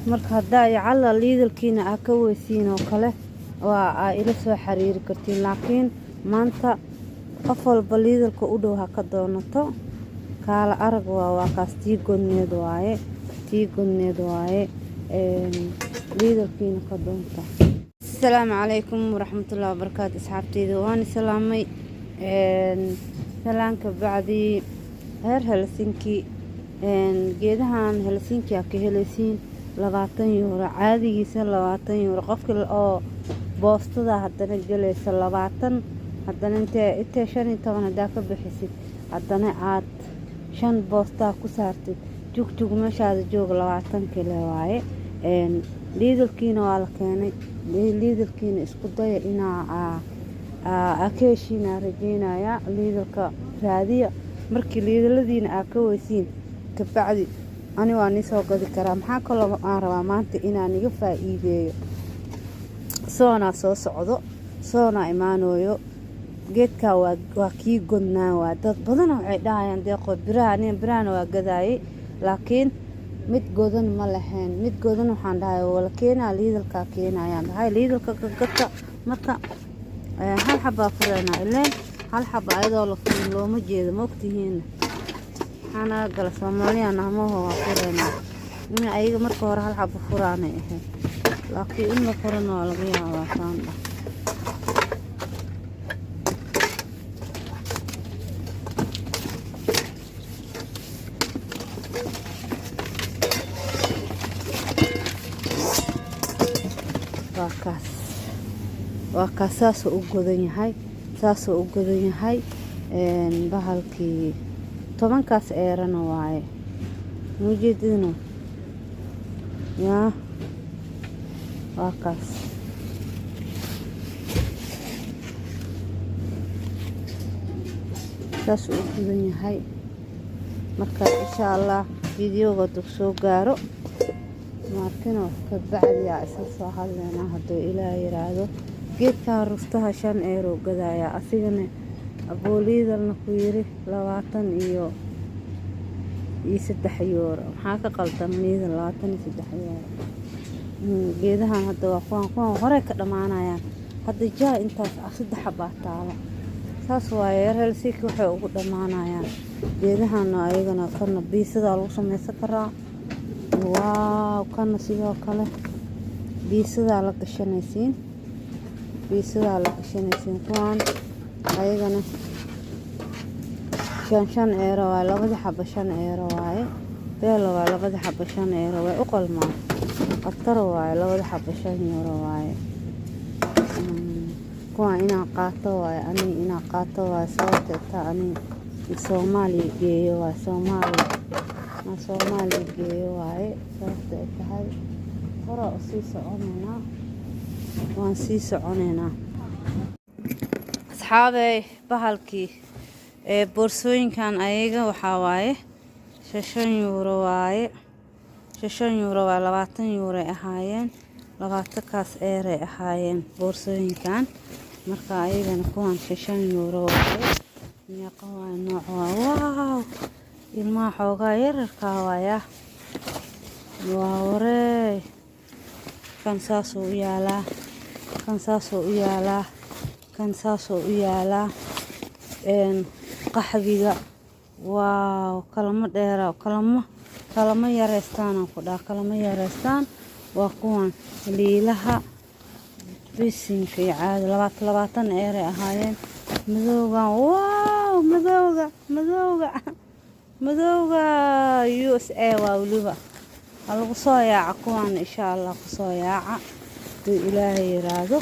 Marka haddaa yacala Lidlkiina aa ka weysiin oo kale, waa aa ila soo xiriiri kartiin. Laakiin maanta qof walba Lidlka u dhow ha ka doonato. Kaala arag waa kaas, tii godneed waaye, tii godneed waaye. Lidlkiina ka doonta. Asalaamu calaykum waraxmatullahi wabarakaatu. Asxaabteyda waan salaamay. Salaanka bacdii, reer Helsinki, geedahan Helsinki aa ka helaysiin 20 euro caadigiisa, 20 euro qofka oo boostada haddana gelaysa 20. Haddana intee 15 haddaa ka bixisid, haddana aad shan boostaa ku saartid, jugjug meeshaada jooga, 20 kale waaye. Lidlkiina waa la keenay. Lidlkiina isku daya inaa aa ka heshiinaa rajeynayaa. Lidlka raadiya. Markii Lidladiina aa ka weysiin kabacdi, ani waa nii soo gadi karaa. Maxaa kaloo aan rabaa maanta inaan iga faa-iideeyo? Soonaa soo socdo, soonaa imaanooyo. Geedkaa waa kii godnaa. Waa dad badana waxay dhahayaan, "Deeqo, biraha." Aniga birahana waa gadaayay, laakiin mid godan ma lahayn. Mid godan waxaan dhahay wala keenaa, Lidlkaa keenayaan dhahay, Lidlka gagata. Marka hal xabaa fureynaa, ileen hal xaba ayadoo la furin looma jeedo, ma ogtihiin? Maxaa naga gala? Soomaaliya nahmaho waa fureynaa. In ayaga marka hore hal xaba furaanay ahayd, laakiin in la furana waa laga yaabaa saandha. Waa kaas, waa kaas. Saasuu u godan yahay, saasuu u godan yahay. Bahalkii tobankaas eerana waaye, mujeedino yaa? Waa kaas, saasuu u gudan yahay. Marka insha Allah videoga hadduu soo gaaro maarkino, kabacdi aa isla soo hadleynaa hadduu Ilaah yiraahdo. Geedkan rustaha 5 euro gadayaa, asigana abooliidalna ku yiri 23 euro. Maxaa ka qaldan? Lidl 23 euro. Geedahan hadda waa kuwan, kuwan horey ka dhammaanayaan. Hadda jaa intaas ah saddex xabaa taalo. Saas waaye, reer Helsinki waxay ugu dhammaanayaan geedahana. Ayagana kana pizzadaa lagu sameysan karaa. Waaw, kana sidoo kale pizzadaa la gashanaysiin, pizzadaa la gashanaysiin. Kuwaan ayagana shan shan euro waaye, labadii xabo 5 euro waaye. Beelo waaye, labadii xabo 5 euro, way u qalmaan. Khatar waaye, labada xabo 5 euro waaye. Kuwaan inaan qaato waaye, aniga inaan qaato waaye. Sababta taa aniga Soomaaliya geeyo waaye, Soomaaliya aan Soomaaliya geeyo waaye. Sababta ay tahay, horaa usii soconeynaa, waan sii soconeynaa. Asxaabey, bahalkii ee boorsooyinkan ayaga waxaa waaye 5 euro waaye, 5 euro waaye. 20 euro ay ahaayeen, 20kaas eeray ahaayeen boorsooyinkan. Marka ayagana kuwan 5 euro waaye. Meeqa waaye? Nooc waa wow, ilmaha xoogaa yararkaa waaya. Waa waree, kan saasuu u yaalaa, kan saasuu u yaalaa, kan saasuu u yaalaa. Qaxwiga, waaw, kalama dheera, kalama yareystaan ku dhaha, kalama yareystaan. Waa kuwan liilaha, bisinka iyo caadi, 20 20 eeray ahaayeen. Madowgan, wow, madowga, madowga, madowga USA waa. Weliba ha lagu soo yaaca kuwan, insha Allah kusoo yaaca haduu Ilaahay yiraahdo.